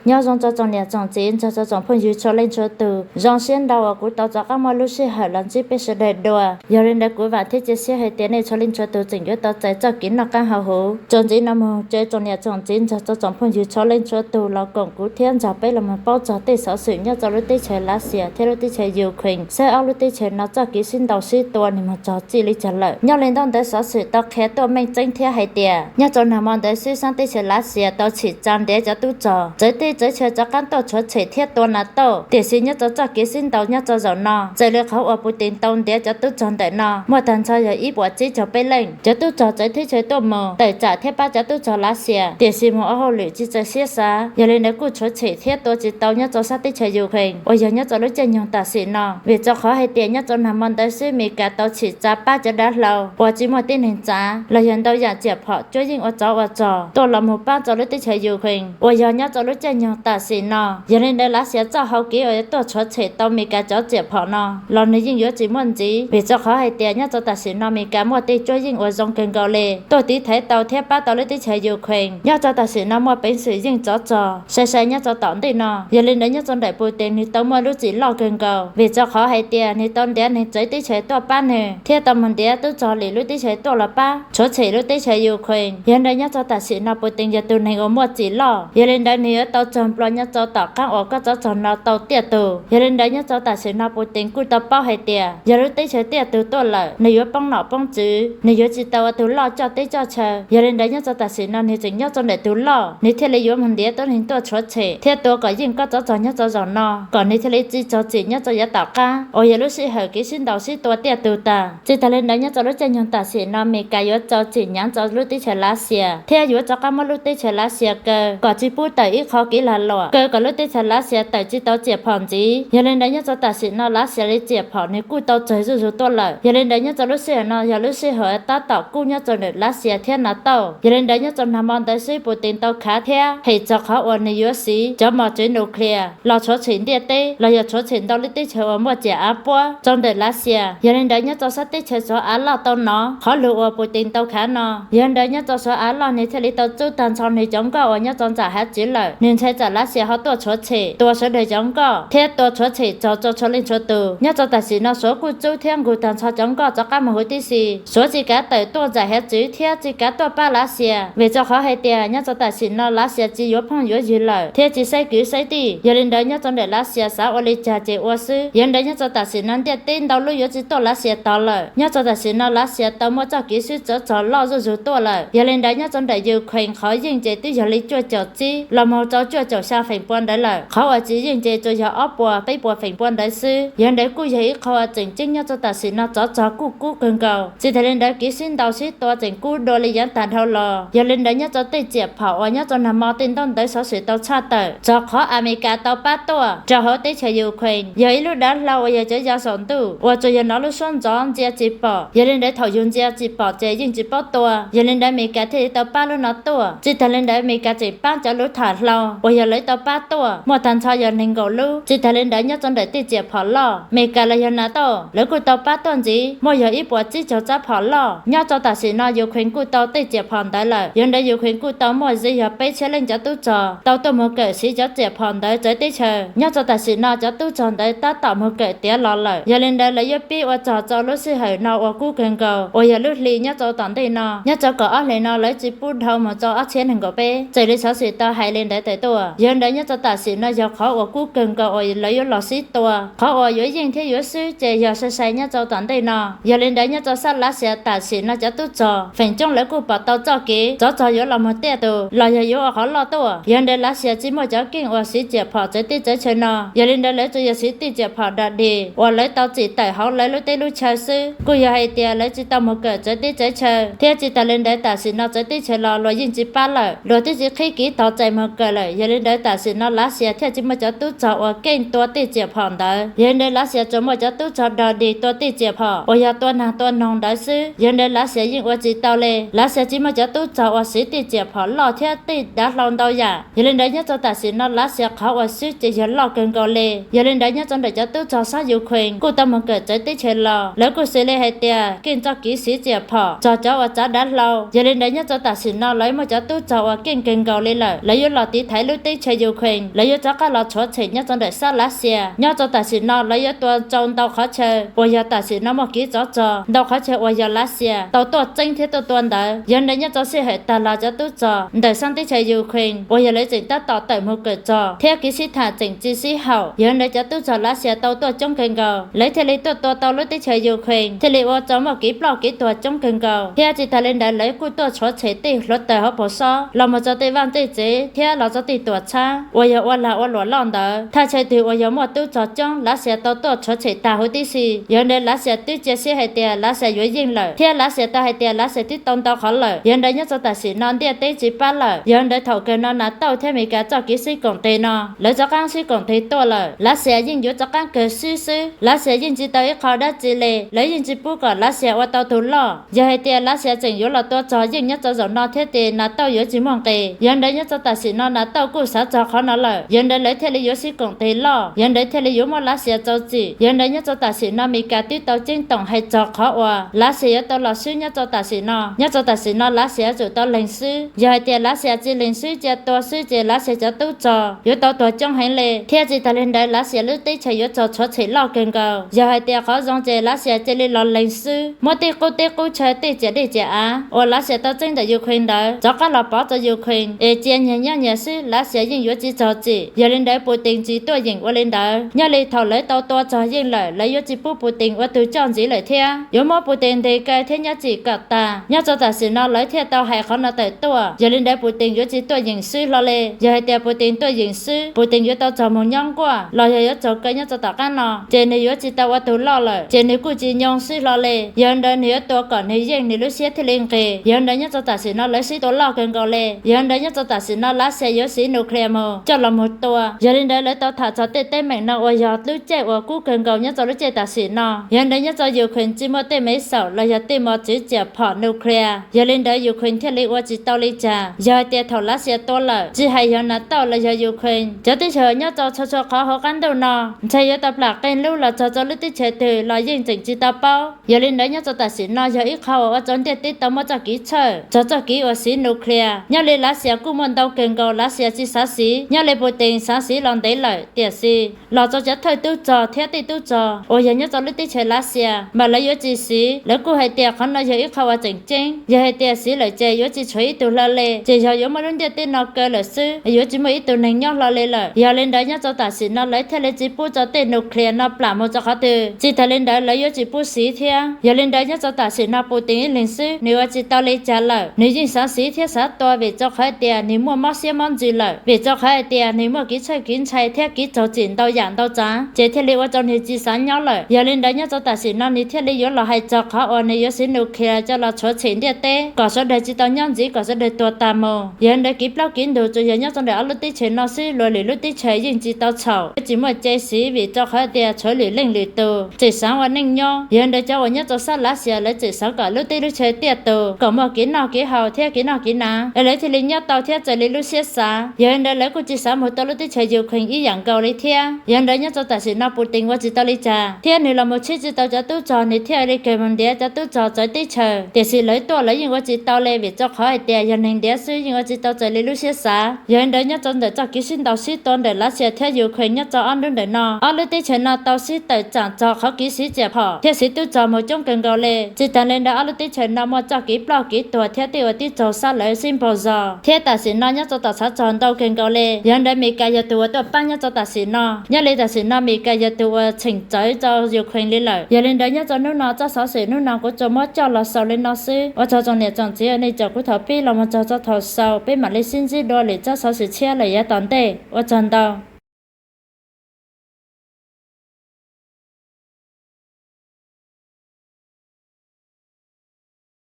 Nyob zoo rau tsoom niam tsoom txiv nrog rau tsoom phooj ywg txhua leej txhua tus, zoo siab ntau uas kuv tau rov qab muaj lub sij hawm los ntsib peb sawv daws dua. Yog li ntawd kuv vam thiab cia siab hais tias nej txhua leej txhua tus tseem yuav tau txais txoj kev noj qab haus huv. Txuas ntxiv no mus ces tsoom niam tsoom txiv nrog rau tsoom phooj ywg txhua leej txhua tus los koom kuv thiab nrog peb los mus paub txog tej xov xwm nyob rau lub teb chaws Lav Xias thiab lub teb chaws Ukraine, saib ob lub teb chaws no txoj kev sib ntaus sib tua nws mus txog txij li cas lawm. Nyob li ntawd xov xwm tau qhia tuaj meej tseeb thiab hais tias nyob rau nag hmo ntawd xwb xeev teb chaws Lav Xias tau tshim tsa ntiav cov tub rog txawv teb txawv chaw rov qab tuaj rhuav tshem thiab tua NATO, tiam sis nyob rau txoj kev sib ntaus nyob rau zaum no txawm li qhov uas Putin tau ntiav cov tub rog ntawm no muaj tag nrho yog ib puas tsib caug peb leej. Cov tub rog txawv teb chaws tuaj mus tawm tsam thiab pab cov tub rog Lav Xias, tiam sis mus ua hauj lwm tsis txawj siab xav, yog li ntawd kuj rhuav tshem thiab tua tsis tau nyob rau sab teb chaws Ukraine uas yog nyob rau lub caij nyoog tam sim no, vim rau qhov hais tias nyob rau nag hmo ntawd xwb Mes Kas tau tshim tsa pab cov dav hlau uas tsis muaj tib neeg tsav los yog ntau yam riam phom cuab yeej ua tsov ua rog tuaj los mus pab rau lub teb chaws Ukraine uas yog nyob rau lub caij nyoog tam sim no. Yog li ntawd Lav Xias txoj hau kev uas yuav tuaj rhuav tshem tau Mes Kas cov riam phom no los nws yeej yuav tsis muaj ntxiv, vim rau qhov hais tias nyob rau tam sim no Mes Kas muaj tej cuab yeej uas zoo kawg nkaus li tuaj tiv thaiv tau thiab pab tau lub teb chaws Ukraine nyob rau tam sim no muaj peev xwm yeej tsov rog sai sai nyob rau tom ntej no. Yog li ntawd nyob rau ntawm Putin nws tau muaj lub txim loj kawg nkaus, vim rau qhov hais tias nws tau ntiav neeg txawv teb chaws tuaj pab nws thiab tau mus ntiav tub rog lwm lub teb chaws tuaj los pab rhuav tshem lub teb chaws Ukraine. Yog li ntawd nyob rau tam sim no Putin yog tus neeg uas muaj txim loj, yog li ntawd nws yuav tau raug nplua nyob rau tom qab uas kob tsov rog no tau tiaj tus. Yog li ntawd nyob rau tam sim no Putin kuj tau paub hais tias yog lub teb chaws tiaj tus tuaj lawm nws yuav poob nom poob tswv, nws yuav tsis tau ua tus loj coj teb coj chaw. Yog li ntawd nyob rau tam sim no nws tseem nyob rau ntawm tus loj, nws thiaj li yuav mus ntiav tuab neeg tuaj rhuav tshem thiab tua kom yeej kob tsov rog nyob rau zaum no kom nws thiaj li tsis raug txim nyob rau yav tom qab uas yog lub sij hawm kev sib ntaus sib tua tiaj tus tag. Tsis tas li ntawd nyob rau lub caij nyoog tam sim no Mes Kas yuav rau txim hnyav rau lub teb chaws Lav Xias thiab yuav rov qab muab lub teb chaws Lav Xias kaw kom tsis pub tawm ib qho kev lag luam, kaw kom lub teb chaws Lav Xias tawm tsis tau riam phom ntxiv. Yog li ntawd nyob rau tam sim no Lav Xias li riam phom nws kuj tau tsawg zuj zus tuaj lawm. Yog li ntawd nyob rau lub sij hawm no yog lub sij hawm tab tom kub nyob rau ntawm Lav Xias thiab NATO. Yog li ntawd nyob rau nag hmo ntawd xwb Putin tau khav thiab hem txog qhov uas nws yuav siv cov mos txwv nuclear los rhuav tshem ntiaj teb los yog rhuav tshem ntau lub teb chaws uas muaj ciam av puab rau ntawm Lav Xias. Yog li ntawd nyob rau sab teb chaws Suav Av Loj tau hnov qhov lus uas Putin tau khav no, yog li ntawd nyob rau Suav Av Loj nws thiaj li tau rub tag nrho nws cov nkoj uas nyob rau ntawm hav tsuv lawm, nws ntshai tsam Lav Xias ho tuaj rhuav tshem tua sawv daws cov nkoj thiab tua rhuav tshem raug rau txhua leej txhua tus. Nyob rau tam sim no Suav kuj rub thiab nqug tag nrho cov nkoj rov qab mus huv tib si. Suav tsis kav tawm tuaj ntawm hav tsuv thiab tsis kav tuaj pab Lav Xias, vim rau qhov hais tias nyob rau tam sim no Lav Xias tsis yuav phooj yuav ywg lawm thiab tsis saib kwv saib tij. Yog li ntawd nyob rau ntawm Lav Xias xav ua li cas ces ua xwb. Yog li ntawd nyob rau tam sim no ntiaj teb ntau lub yuav tsis tuaj Lav Xias tod lawm. Nyob rau tam sim no Lav Xias tau muaj txoj kev sib tsov rog loj zuj zus tuaj lawm. Yog li ntawd nyob rau ntawm Ukraine qhov yeej ces twb yog li cuaj caum tsib los mus rau cuaj caum xya feem pua ntawd lawm. Qhov uas tsis yeej ces tsuas yog ob puas peb puas feem pua ntawd xwb. Yog li ntawd kuj yog ib qho uas tseem ceeb nyob rau tam sim no tsov rog kuj kub kawg nkaus. Tsis tas li ntawd kev sib ntaus sib tua tseem kub dua li yav tag dhau los. Yog li ntawd nyob rau tej riam phom uas nyob rau nag hmo tej ntaub ntawv xov xwm tau tshaj tawm txog qhov Amelikas tau pab tuaj rau hauv teb chaws Ukraine yog ib lub dav hlau uas yog cov ya saum ntuj uas tsuas yog hnov lub suab ntxov ntsia tsis pom. Yog li ntawd thaum yus ntsia tsis pom ces yeej tsis paub tua. Yog li ntawd Amelikas thiaj li tau pab lub no tuaj. Tsis tas li ntawd Amelikas tseem pab cov luv tham hlau uas yog lawv tau pab tuaj muaj tag nrho yog nees nkaum lub. Tsis tas li ntawd nyob rau ntawm tej riam phom loj Amelikas los yog NATO lawv kuj tau pab tuaj ntxiv muaj yog ib puas tsib caug tsab phom loj. Nyob rau tam sim no Ukraine kuj tau tej riam phom ntawd lawm. Yog li ntawd Ukraine kuj tau muaj ze yog peb txhiab leej cov tub rog tau tuaj mus kawm siv cov riam phom ntawd txawv teb chaws. Nyob rau tam sim no cov tub rog ntawd tab tom mus kawm tiav los lawm. Yog li ntawd lawv yuav pib ua rog rau lub sij hawm no uas kub kawg nkaus uas yog lub hli nyob rau tom ntej no. Nyob rau kaum ob hlis no lawv tsis pub dhau mus rau ob txhiab nees nkaum peb, raws li xov xwm tau hais li ntawd tawm tuaj. Yog li ntawd nyob rau tam sim no yog qhov uas kub kawg nkaus uas lawv yuav los sib tua. Qhov uas yuav yeej thiab yuav swb ces yog sai sai nyob rau tom ntej no. Yog li ntawd nyob rau sab Lav Xias tam sim no cov tub rog feem coob lawv kuj pom tau txoj kev tsov rog yuav los mus tiaj tus los yog yuav ua qhov loj tuaj. Yog li ntawd Lav Xias tsis muaj cov keej uas siv riam phom txawv teb txawv chaw no. Yog li ntawd lawv tsuas yog siv tej riam phom dog dig uas lawv tau tsim tawm hauv lawv lub teb lub chaw xwb. Kuj yog hais tias lawv tsis tau mus kawm txawv teb txawv chaw, thiab tsis tas li ntawd tam sim no txawv teb chaws los luag yeej tsis pab lawm, luag twb tsis qhib kev tog txais mus kawm lawm. Yog li ntawd tam sim no Lav Xias thiaj tsis muaj cov tub rog uas keej tua tej riam phom ntawd. Yog li ntawd Lav Xias tsuas muaj cov tub rog dog dig tua tej riam phom uas yog tua nag tua noog ntawd xwb. Yog li ntawd Lav Xias yeej ua tsis tau li. Lav Xias tsis muaj cov tub rog uas siv tej riam phom loj thiab tej dav hlau ntau yam. Yog li ntawd nyob rau tam sim no Lav Xias qhov uas swb ces yog loj kawg nkaus li. Yog li ntawd nyob rau ntawm cov tub rog sab Ukraine kuj tau mus kawm txawv teb chaws los, lawv kuj xws li hais tias keej txoj kev siv riam phom rog cov uas tsav dav hlau. Yog li ntawd nyob rau tam sim no lawv muaj cov tub rog uas keej kawg nkaus li lawm, lawv yuav los tiv thaiv teb chaws Ukraine, lawv yuav rov qab los tshuav tshem nyob rau ntawm sab Lav Xias. Nyob rau tam sim no lawv yuav tua rau ntau qhov chaw uas yog tam sim no muaj kev tsov rog, ntau qhov chaw uas yog Lav Xias tau tuaj txeeb thiab tuaj tua ntawd. Yog li ntawd nyob rau sij hawm tag los cov tub rog ntawm sab teb chaws Ukraine uas yog lawv tseem tab tom tawm mus kawm rog thiab kev sib tham tseem tsis sib haum, yog li ntawd cov tub rog Lav Xias tau tuaj coob kawg nkaus, lawv thiaj li tuaj tua tau lub teb chaws Ukraine thiaj li ua rau muaj kev ploj kev tuag coob kawg nkaus. Thiab tsis tas li ntawd lawv kuj tuaj tshuav tshem tej hluav taws hauv paus sob los mus rau tej vaj tej tsev thiab los rau tej tuam txhab uas yog ua lag ua luam loj ntawd. Thaj chaw twg uas yog muaj tub rog coob Lav Xias tau tuaj tshuav tshem tag huv tib si. Yog li ntawd Lav Xias twb cia siab hais tias Lav Xias yuav yeej lawm, thiab Lav Xias tau hais tias Lav Xias twb tau ntau qhov lawm. Yog li ntawd nyob rau tam sim no ntiaj teb tsis pab lawm. Yog li ntawd thaum kawg no Nas Tauj thiab Mes Kas txoj kev sib koom tes no lawv rov qab sib koom tes tuaj lawm, Lav Xias yeej yuav rov qab kawg swb xwb. Lav Xias yeej tsis tau ib qho dab tsi li, lawv yeej tsis pub kom Lav Xias ua tau tus loj. Yog hais tias Lav Xias tseem yuav los tua rog yeej nyob rau zaum no thiab ces Nas Tauj yuav tsis muaj nqis. Yog li ntawd nyob rau tam sim no Nas Tauj kuj xav txog qhov no lawm, yog li ntawd lawv thiaj li yuav sib koom tes loj, yog li ntawd thiaj li yuav muab Lav Xias rau txim. Yog li ntawd nyob rau tam sim no Mes Kas twb tau ceeb toom hais txog qhov uas Lav Xias yuav tau los swb nyob rau tam sim no. Nyob rau tam sim no Lav Xias yuav tsum tau lees xwb. Yog hais tias Lav Xias tsis lees xwb cia tua xwb ces Lav Xias cov tub rog yuav tau tuag coob heev li, thiab tsis tas li ntawd Lav Xias lub teb chaws yuav raug tshuav tshem loj kawg nkaus. Yog hais tias qhov zoo ces Lav Xias cia li los lees xwb, muab tej qub teb qub chaw, tej ciam dej ciam av uas Lav Xias tau txeeb ntawm Ukraine ntawd rov qab los pov rau Ukraine es cia nyias nyob nyias xwb, Lav Xias yeej yuav tsis raug txim. Yog li ntawd Putin tsis tuaj yeem ua li ntawd. Nyob li thaum lawv tau tua raug yeej lawm lawv yuav tsis pub Putin ua tus coj ntxiv lawm thiab, yuav muab Putin ntes kaw thiab nyob txim kom tag. Nyob rau tam sim no lawv thiaj tau hais qhov no tawm tuaj. Yog li ntawd Putin yuav tsis tuaj yeem xwb hlo li. Yog hais tias Putin tuaj yeem xwb Putin yuav tau raug mus nyob nkuaj los yog yuav raug kaw nyob rau tom qab no, ces nws yuav tsis tau ua tus loj lawm, ces nws kuj tsis nyoo xwb hlo li. Yog li ntawd nws yuav tua kom nws yeej nws lub siab thiaj li nqis. Yog li ntawd nyob rau tam sim no lawv sib tua loj kawg nkaus li. Yog li ntawd nyob rau tam sim no Lav Xias yuav siv nuclear mus coj los mus tua. Yog li ntawd lawv tau tham txog tej teeb meem no uas yog lub caij uas kub kawg nkaus nyob rau lub caij tam sim no. Yog li ntawd nyob rau Ukraine tsis muaj tej me xaum los yog tej mos txwv tsiam phom nuclear, yog li ntawd Ukraine thiaj li ua tsis tau li cas. Yog hais tias thaum Lav Xias tua lawm tsis hais yog Nas Tauj los yog Ukraine, cov teb chaws nyob rau txhua txhua qhov hauv qab ntuj no ntshai yuav tau plam qee lub los txog rau lub teb chaws twg los yeej tseem tsis tau paub. Yog li ntawd nyob rau tam sim no yog ib qho uas ua rau ntiaj teb tau muaj txoj kev txhawj txog txoj kev uas siv nuclear. Nyob li Lav Xias kuj muaj ntau kawg nkaus Lav Xias tsis xav siv. Nyob li Putin xav siv los ntev lawm, tiam sis los rau cov thawj tub rog thiab tej tub rog uas yog nyob rau lub teb chaws Lav Xias mas lawv yuav tsis siv. Lawv kuj hais tias qhov no yog ib qho uas tseem ceeb, yog hais tias siv lawm ces yuav tsis tshuav ib tug hlo li, ces yog yuav muab lub ntiaj teb no kaw lawm xwb, yuav tsis muaj ib tug neeg nyob hlo li lawm. Yog li ntawd nyob rau tam sim no lawv thiaj li tsis pub rau tej nuclear no plam mus rau qhov twg, tsis tas li ntawd lawv yuav tsis pub siv thiab. Yog li ntawd nyob rau tam sim no Putin ib leeg xwb nws ua tsis tau li cas lawm, nws yeej xav siv thiab xav tua vim rau qhov tias nws muaj mob siab mob ntsws lawm, vim rau qhov hais tias nws muaj kev txhawj kev ntshai thiab kev raug txim ntau yam ntau tsav, ces thiaj li ua rau nws tsis xav nyob lawm. Yog li ntawd nyob rau tam sim no nws thiaj li yuav los hais txog qhov uas nws yuav siv nuclear coj los tshuav tshem ntiaj teb kom sawv daws tsis tau nyob ntxiv, kom sawv daws tuag tag mus. Yog li ntawd kev plaub kev ntug tsuas yog nyob rau ntawm ob lub teb chaws no xwb, luag lwm lub teb chaws yeej tsis tau txhaum, tsis muaj cai siv vim rau qhov tias tshuav lwm leej lwm tus tseem xav ua neej nyob. Yog li ntawd cov uas nyob rau sab Lav Xias lawv tseem xav kom lub teb lub chaw tiaj tus, kom muaj kev noj kev haus thiab kev noj kev hnav es lawv thiaj li nyob tau thiab raws li lub siab xav. Yog li ntawd lawv kuj tsis xav mus tua lub teb chaws Ukraine ib yam nkaus li thiab. Yog li ntawd nyob rau tam sim no Putin ua tsis tau li cas thiab nws los mus tshib tsis tau cov tub rog, nws thiaj li kawg mus ntiav cov tub rog txawv teb chaws. Tiam sis lawv tuaj lawv yeej ua tsis tau li vim rau qhov hais tias yog neeg ntiav xwb yeej ua tsis tau raws li lub siab xav. Yog li ntawd nyob rau ntawm txoj kev sib ntaus sib tua ntawm Lav Xias thiab Ukraine nyob rau ob hnub ntawm no, ob lub teb chaws no tau sib tawm tsam txog qhov kev siv tsiaj phom thiab siv tub rog mus coob kawg nkaus li. Tsis tas li ntawd ob lub teb chaws no muaj txoj kev ploj kev tuag thiab tej uas tib raug sab lawv sib npaug zog thiab tam sim no nyob rau tom tshav rog ntau kawg nkaus li. Yog li ntawd Mes Kas yog tus uas tuaj pab nyob rau tam sim no. Nyob li tam sim no Mes Kas yog tus uas txheem txawv rau Ukraine li lawm. Yog li ntawd nyob rau hnub no txoj xov xwm hnub no kuv tsuas muab coj los xaus li no xwb. Ua tsaug tsoom niam tsoom txiv uas nej caum kuv thaum pib los mus txog txog thaum xaus, peb mam li sib ntsib dua lwm txoj xov xwm tshiab lawm yav tom ntej. Ua tsaug ntau.